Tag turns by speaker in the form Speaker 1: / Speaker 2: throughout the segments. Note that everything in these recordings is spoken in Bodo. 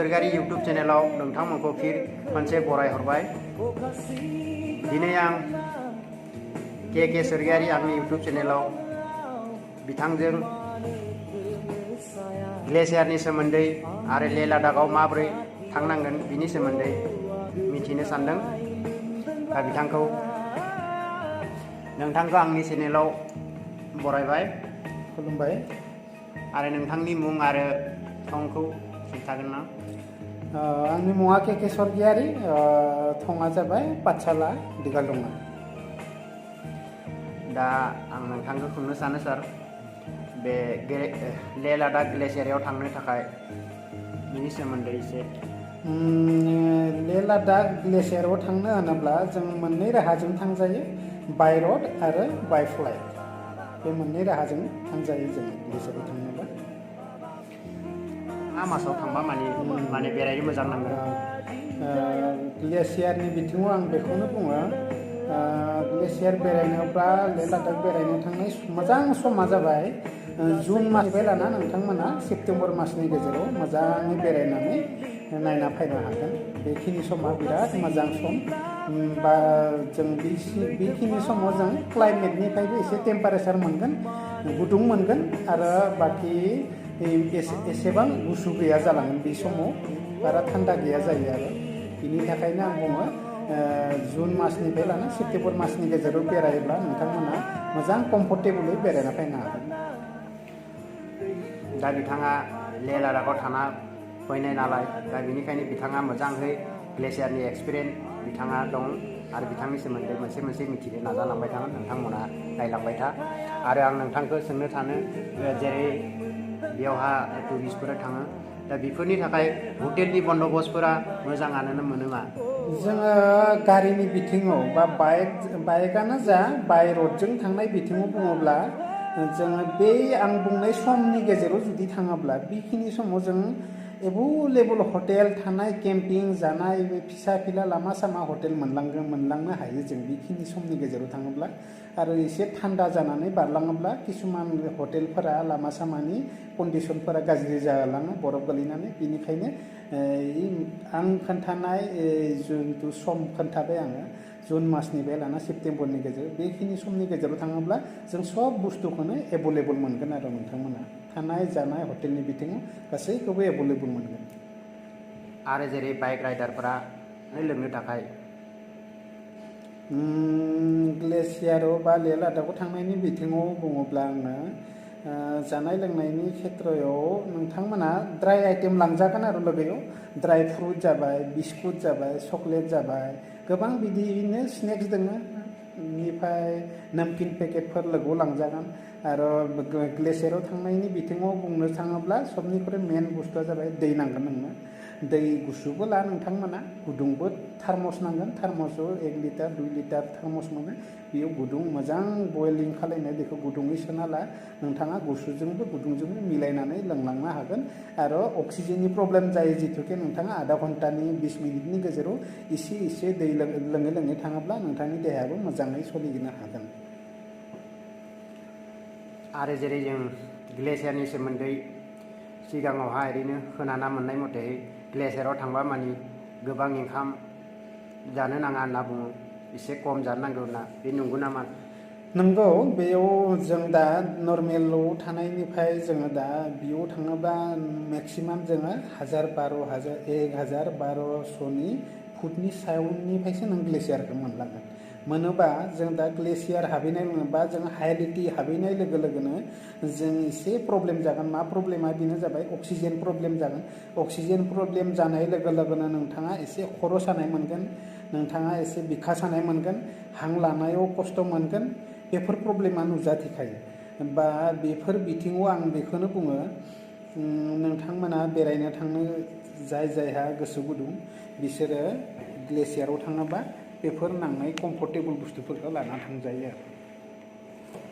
Speaker 1: सोरगारि यूट्यूब चेनेलाव नोंथांमोनखौ फिर खनसे बराय हरबाय। दिनै आं के सोरगारि आंनि यूट्यूब चेनेलाव बिथांजों ग्लेसियारनि सोमोन्दै आरो लेह लादाखआव माबोरै थांनांगोन बिनि सोमोन्दै मिथिनो सानदों। दा नोंथांखौ आंनि चेनेलाव बरायबाय।
Speaker 2: खुलुमबाय।
Speaker 1: आरो नोंथांनि मुं आरो थंखौ खिन्थागोन ना?
Speaker 2: आंनि मुङा के स्वर्गियारि, थङा जाबाय पाठशाला दिगालदंगा।
Speaker 1: दा आं नोंथांखौ सोंनो सानो सार, बे लेह लादाख ग्लेसियाराव थांनो थाखाय बिनि सोमोन्दै एसे।
Speaker 2: लेह लादाख ग्लेसियाराव थांनो होनोब्ला जों मोननै राहाजों थांजायो, बाय रड आरो बाय फ्लाइट। बे मोननै राहाजों थांजायो जों ग्लेसियाराव थांनोब्ला।
Speaker 1: मा मासाव थांबा माने बेरायनो मोजां नांगोन?
Speaker 2: ग्लेसियारनि बिथिङाव आं बेखौनो बुङो, ग्लेसियार बेरायनोब्ला लेह लादाख बेरायनो थांनाय मोजां समा जाबाय जुन मासनिफ्राय लाना नोंथांमोना सेप्तेम्बर मासनि गेजेराव मोजाङै बेरायनानै नायना फैनो हागोन। बेखिनि समा बिराद मोजां सम। बा जों बेखिनि समाव जों क्लाइमेटनिफ्रायबो एसे टेम्पारेचार मोनगोन, गुदुं मोनगोन आरो बाखि एसेबां गुसु गैया जालांगोन। बे समाव बारा थान्दा गैया जायो आरो बिनि थाखायनो आं बुङो जुन मासनिफ्राय लाना सेप्तेम्बर मासनि गेजेराव बेरायोब्ला नोंथांमोना मोजां कम्फर्टेबलै बेरायना फैनो हागोन।
Speaker 1: दा बिथाङा लेह लादाखआव थाना फैनाय नालाय, दा बिनिखायनो बिथाङा मोजाङै ग्लेसियारनि एक्सपिरियेन्स बिथाङा दं आरो बिथांनि सोमोन्दै मोनसे मिथिनो नाजालांबाय थागोन। नोंथांमोना नायलांबाय था। आरो आं नोंथांखौ सोंनो सानो, जेरै बेयावहा टुरिस्टफोरा थाङो, दा बेफोरनि थाखाय हटेलनि बन्द'बस्तफोरा मोजाङानो मोनोमा?
Speaker 2: जोङो गारिनि बिथिङाव बा बाइकआनो जा बाय रडजों थांनाय बिथिङाव बुङोब्ला जोङो बे आं बुंनाय समनि गेजेराव जुदि थाङोब्ला बेखिनि समाव जों एभेलेबल हटेल थानाय, केम्पिं जानाय, बे फिसा फिला लामा सामा हटेल मोनलांनो हायो जों बेखिनि समनि गेजेराव थाङोब्ला। आरो एसे थान्दा जानानै बारलाङोब्ला किसुमान हटेलफोरा लामा सामानि कन्डिसनफोरा गाज्रि जालाङो बरफ गोलैनानै। बेनिखायनो आं खोन्थानाय जिथु सम खोन्थाबाय आङो, जुन मासनिफ्राय लाना सेप्तेम्बरनि गेजेराव, बेखिनि समनि गेजेराव थाङोब्ला जों सब बुस्थुखौनो एभेलेबल मोनगोन आरो नोंथांमोना थानाय जानाय हटेलनि बिथिङाव गासैखौबो एभेलेबल मोनगोन।
Speaker 1: आरो जेरै बाइक राइडारफोरा लोंनो थाखाय
Speaker 2: ग्लेसियाराव बा लेह लादाखआव थांनायनि बिथिङाव बुङोब्ला आङो जानाय लोंनायनि खेथ्रआव नोंथांमोना ड्राइ आइटेम लांजागोन आरो लोगोआव ड्राइ फ्रुट जाबाय, बिस्कुट जाबाय, चक्लेट जाबाय, गोबां बिदिनो स्नेक्स दङ। बेनिफ्राय नामकिन पेकेटफोर लोगोआव लांजागोन। आरो ग्लेसियाराव थांनायनि बिथिङाव बुंनो थाङोब्ला सबनिख्रुइ मेन बुस्थुआ जाबाय दै नांगोन नोंनो। दै गुसुबो ला नोंथांमोना, गुदुंबो थार्मस नांगोन। थार्मसआव 1 लिटार 2 लिटार थार्मस मोनो, बेयाव गुदुं मोजां बयलिं खालायनाय दैखौ गुदुङै सोना ला। नोंथाङा गुसुजोंबो गुदुंजोंबो मिलायनानै लोंलांनो हागोन। आरो अक्सिजेननि प्रब्लेम जायो जिथुके नोंथाङा आधा घन्टानि 20 मिनिटनि गेजेराव एसे दै लोङै थाङोब्ला नोंथांनि देहायाबो मोजाङै सोलिनो हागोन।
Speaker 1: आरो जेरै जों ग्लेसियारनि सोमोन्दै सिगाङावहाय ओरैनो खोनाना मोननाय मथे ग्लेसियाराव थांबा मानि गोबां ओंखाम जानो नाङा होनना बुङो, एसे खम जानो नांगौ होनना, बे नंगौ नामा?
Speaker 2: नंगौ। बेयाव जों दा नर्मेलाव थानायनिफ्राय जोङो दा बेयाव थाङोब्ला मेक्सिमाम जोङो 1012,000 फुटनि सायावनिफ्रायसो नों ग्लेसियारखौ मोनलांगोन। मोनोबा जों दा ग्लेसियार हाबहैनाय मोनोबा जों हाइलिटि हाबहैनाय लोगो लोगोनो जों एसे प्रब्लेम जागोन। मा प्रब्लेमा? बेनो जाबाय अक्सिजेन प्रब्लेम जागोन। अक्सिजेन प्रब्लेम जानाय लोगो लोगोनो नोंथाङा एसे खर' सानाय मोनगोन, नोंथाङा एसे बिखा सानाय मोनगोन, हां लानायाव खस्थ' मोनगोन। बेफोर प्रब्लेमा नुजाथिखायो। बा बेफोर बिथिङाव आं बेखौनो बुङो, नोंथांमोना बेरायनो थांनो जायहा गोसो गुदुं बिसोरो ग्लेसियाराव थाङोबा बेफोर नांनाय कम्फर्टेबल बुस्थुफोरखौ लाना थांजायो आरो।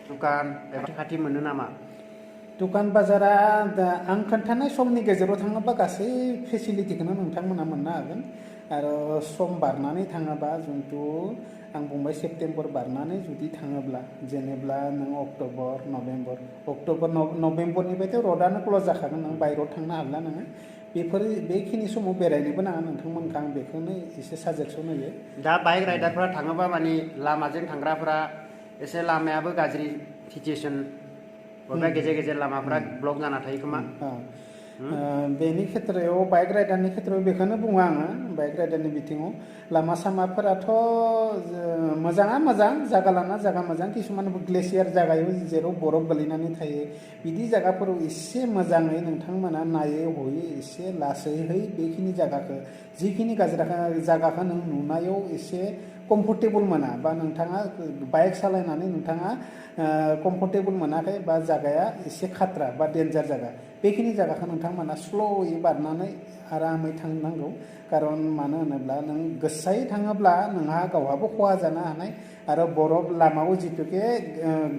Speaker 1: दुखान एबा खाथि मोनो नामा?
Speaker 2: दुखान बाजारा दा आं खोन्थानाय समनि गेजेराव थाङोबा गासै फेसिलिटिखौनो नोंथांमोना मोननो हागोन। आरो सम बारनानै थाङोबा जिथु आं बुंबाय सेप्तेम्बर बारनानै जुदि थाङोब्ला, जेनेब्ला नों अक्ट'बर नभेम्बरनिफ्रायथ' रडआनो क्ल'ज जाखागोन, नों बाय रड थांनो हाला नोङो। बेखिनि समाव बेरायनोबो नाङा नोंथांमोनखौ आं बेखौनो एसे साजेसन होयो।
Speaker 1: दा बाइक राइडारफ्रा थाङोबा माने लामाजों थांग्राफ्रा एसे लामायाबो गाज्रि सिचुएसन बबेबा गेजेर गेजेर लामाफ्रा ब्लक जाना थायो खोमा।
Speaker 2: बेनि खेथ्रआव बाइक राइडारनि खेथ्रआव बेखौनो बुङो आङो बाइक राइडारनि बिथिङाव लामा सामाफोराथ' मोजाङा मोजां जागा लाना जागा मोजां किसुमान ग्लेसियार जागायाव जेराव बरफ गोलैनानै थायो बिदि जायगाफोराव एसे मोजाङै नोंथांमोना नायै हयै एसे लासैहै बेखिनि जायगाखौ जिखिनि गाज्रि जायगाखौ नों नुनायाव एसे कम्फर्टेबल मोना बा नोंथाङा बाइक सालायनानै नोंथाङा कम्फर्टेबल मोनाखै बा जागाया एसे खात्रा बा डेन्जार जागा बेखिनि जायगाखौ नोंथांमोना स्ल'यै बारनानै आरामै थांनांगौ कारन मानो होनोब्ला नों गोसायै थाङोब्ला नोंहा गावहाबो खहा जानो हानाय आरो बरफ लामायाव जिथुके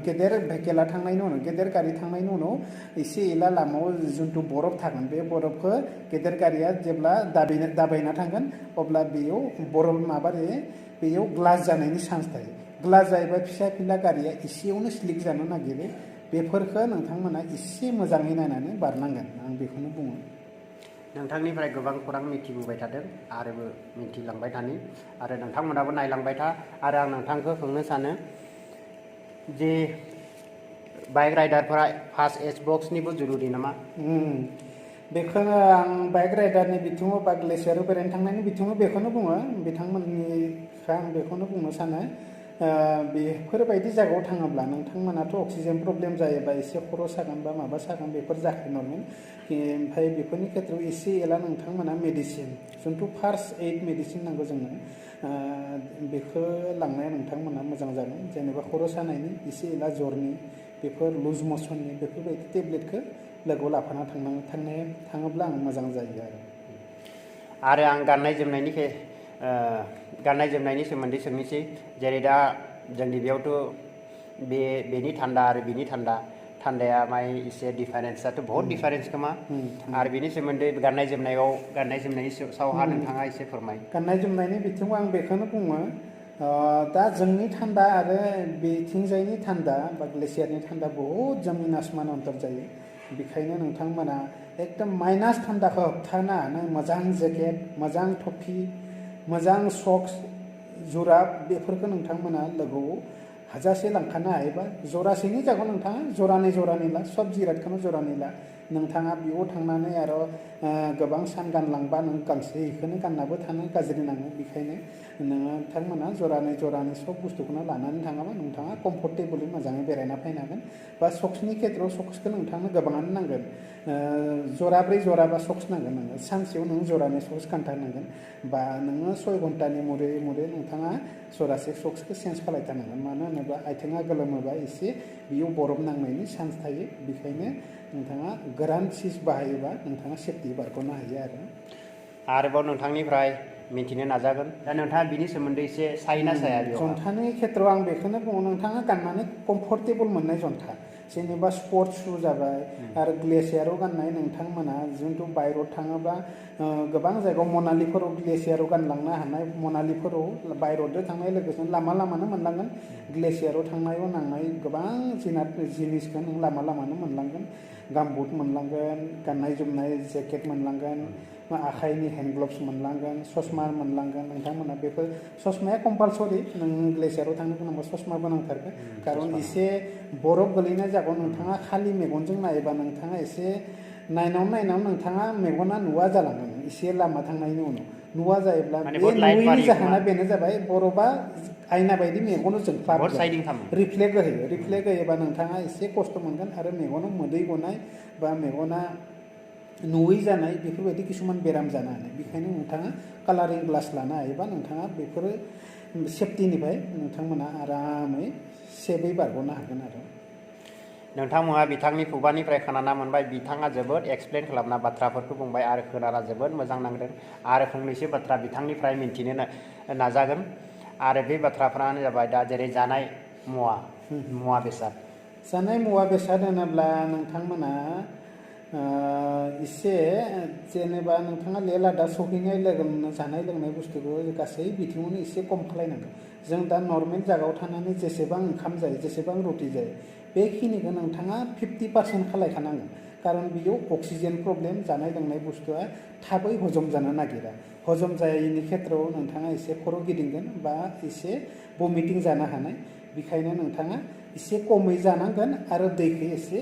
Speaker 2: गेदेर भेहिकेला थांनायनि उनाव गेदेर गारि थांनायनि उनाव एसे एला लामायाव जिथु बरफ थागोन बे बरफखौ गेदेर गारिया जेब्ला दाबायना थांगोन अब्ला बेयाव बरफ बेयाव ग्लास जानायनि चान्स थायो ग्लास जायोबा फिसा फिला गारिया एसेयावनो स्लिक जानो नागिरो बेफोरखौ नोंथांमोना एसे मोजाङै नायनानै बारनांगोन आं बेखौनो बुङो।
Speaker 1: नोंथांनिफ्राय गोबां खौरां मिथिबोबाय थादों आरोबो मिथिलांबाय थानि आरो नोंथांमोनाबो नायलांबाय था आरो आं नोंथांखौ सोंनो सानो जे बाइक राइडारफोरा फार्स्ट एज बक्सनिबो जरुरि नामा?
Speaker 2: बेखौनो आं बाइक राइडारनि बिथिङाव बा ग्लेसियाराव बेरायनो थांनायनि बिथिङाव बेखौनो बुङो बिथांमोननिखौ आं बेखौनो बुंनो सानो बेफोरबायदि जायगायाव थाङोब्ला नोंथांमोनाथ' अक्सिजेन प्रब्लेम जायोबा एसे खर' सागोन बा माबा सागोन बेफोर जाखायो नर्मेल ओमफ्राय बेफोरनि खेथ्रआव एसे एला नोंथांमोना मेडिसिन जिथु फार्स्ट एइड मेडिसिन नांगौ जोंनो बेखौ लांनाया नोंथांमोना मोजां जागोन जेनेबा खर' सानायनि एसे एला ज्वरनि बेफोर लुज मसननि बेफोरबायदि टेब्लेटखौ लोगोआव लाफाना थाङोब्ला आं मोजां जायो
Speaker 1: आरो आं गाननाय जोमनायनि सोमोन्दै सोंनोसै जेरै दा जोंनि बेयावथ' बेनि थान्दा आरो बिनि थान्दाया एसे डिफारेन्सआथ' बहुत डिफारेन्स खोमा आरो बिनि सोमोन्दै गाननाय जोमनायनि सायावहा नोंथाङा एसे फोरमाय।
Speaker 2: गाननाय जोमनायनि बिथिङाव आं बेखौनो बुङो दा जोंनि थान्दा आरो बेथिंजायनि थान्दा बा ग्लेसियारनि थान्दा बहुत जमिन आसमान अन्तर जायो बेखायनो नोंथांमोना एकदम माइनास थान्दाखौ होबथाना नों मोजां जेकेट मोजां टफि मोजां सक्स जुराब बेफोरखौ नोंथांमोना लोगोआव हाजासे लांखानो हायोबा जरासेनि जायगायाव नोंथाङा जरानै ला सब जिरादखौनो जरानै ला नोंथाङा बेयाव थांनानै आरो गोबां सान गानलांबा नों गांसे बेखौनो गाननाबो थानो गाज्रि नाङो बेखायनो नोंथांमोना जरानै सब बुस्थुखौनो लानानै थाङाबा नोंथाङा कम्फर्टेबलि मोजाङै बेरायना फैनो हागोन बा सक्सनि खेथ्रआव सक्सखौ नोंथांनो गोबाङानो नांगोन जराब्रै जराबा सक्स नांगोन नोङो सानसेयाव नों जरानै सक्स गानथारनांगोन बा नोङो 6 घन्टानि मुरे नोंथाङा जरासे सक्सखौ चेन्ज खालायथारनांगोन मानो होनोब्ला आथिङा गोलोमोबा एसे बेयाव बरफ नांनायनि चान्स थायो बेखायनो नोंथाङा गोरान सिज बाहायोबा नोंथाङा सेफटि बारग'नो हायो
Speaker 1: आरोबाव नोंथांनिफ्राय मिथिनो नाजागोन दा नोंथाङा बिनि सोमोन्दै एसे सायना साया बेयाव
Speaker 2: जन्थानि खेथ्रआव आं बेखौनो बुङो नोंथाङा गाननानै कम्फर्टेबल मोननाय जन्था जेनेबा स्पर्ट्स शु जाबाय आरो ग्लेसियाराव गाननाय नोंथांमोना जिथु बायराव थाङोबा गोबां जायगायाव मनालिफोराव ग्लेसियाराव गानलांनो हानाय मनालिफोराव बायरावजों थांनाय लोगोसे लामानो मोनलांगोन ग्लेसियाराव थांनायाव नांनाय गोबां जिनिसखौ नों लामानो मोनलांगोन गामबुट मोनलांगोन गाननाय जोमनाय जेकेट मोनलांगोन आखाइनि हेन्ड ग्लभ्स मोनलांगोन ससमा मोनलांगोन नोंथांमोना बेफोर ससमाया कम्पालसरि नों ग्लेसियाराव थांनो गोनांबा ससमाबो नांथारगोन कारन एसे बरफ गोलैनाय जायगायाव नोंथाङा खालि मेगनजों नायोबा नोंथाङा एसे नायनायाव नोंथाङा मेगना नुवा जालांगोन एसे लामा थांनायनि उनाव नुवा जायोब्ला बे नुयैनि जाहोना बेनो जाबाय बरफआ आयना बायदि मेगनाव जोंख्लाबगोन रिफ्लेक्ट होयोबा नोंथाङा एसे खस्थ' मोनगोन आरो मेगनाव मोदै गनाय बा मेगना नुयै जानाय बेफोरबायदि किसुमान बेराम जानो हानाय बेखायनो नोंथाङा कालारिं ग्लास लानो हायोबा नोंथाङा बेफोरो सेफटिनिफ्राय नोंथांमोना आरामै सेफै बारग'नो हागोन
Speaker 1: नोंथांमोनहा बिथांनि खुगानिफ्राय खोनाना मोनबाय बिथाङा जोबोद एक्सप्लेन खालामना बाथ्राफोरखौ बुंबाय आरो खोनाना जोबोद मोजां नांदों आरो फंनैसो बाथ्रा बिथांनिफ्राय मिन्थिनो नाजागोन आरो बे बाथ्राफ्रानो जाबाय दा जेरै जानाय मुवा बेसाद
Speaker 2: जानाय मुवा बेसाद होनोब्ला नोंथांमोना एसे जेनेबा नोंथाङा लेह लादाख सहैनाय लोगो जानाय लोंनाय बुस्थुखौ गासै बिथिङावनो एसे खम खालायनांगौ जों दा नर्मेल जायगायाव थानानै जेसेबां ओंखाम जायो जेसेबां रुटि जायो बेखिनिखौ नोंथाङा 50% खालायखानांगोन कारन बियो अक्सिजेन प्रब्लेम जानाय लोंनाय बुस्थुआ थाबै हजम जानो नागिरा हजम जायैनि खेत्रआव नोंथाङा एसे खर' गिदिंगोन बा एसे भमिटिं जानो हानाय बेखायनो नोंथाङा एसे खमै जानांगोन आरो दैखौ एसे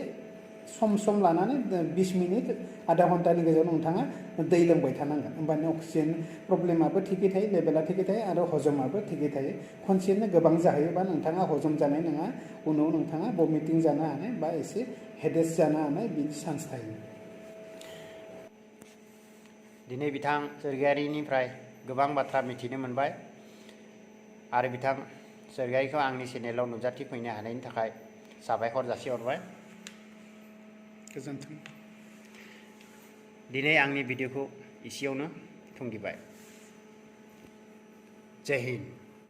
Speaker 2: सम लानानै 20 मिनिट आधा घन्टानि गेजेराव नोंथाङा दै लोंबाय थानांगोन होमबानो अक्सिजेन प्रब्लेमाबो थिगै थायो लेभेला थिगै थायो आरो हजमाबो थिगै थायो खनसेनो गोबां जाहैयोबा नोंथाङा हजम जानाय नङा उनाव नोंथाङा भमिटिं जानो हानाय बा एसे हेडेक जानो हानाय बिनि चान्स थायो
Speaker 1: दिनै बिथां सोरगियारिनिफ्राय गोबां बाथ्रा मिथिनो मोनबाय आरो बिथां सोरगियारिखौ आंनि चेनेलाव नुजाथिफैनो हानायनि थाखाय साबायखर जासिहरबाय
Speaker 2: गोजोन्थों
Speaker 1: दिनै आंनि भिडिअखौ एसेयावनो थुंगिबाय जय हिन्द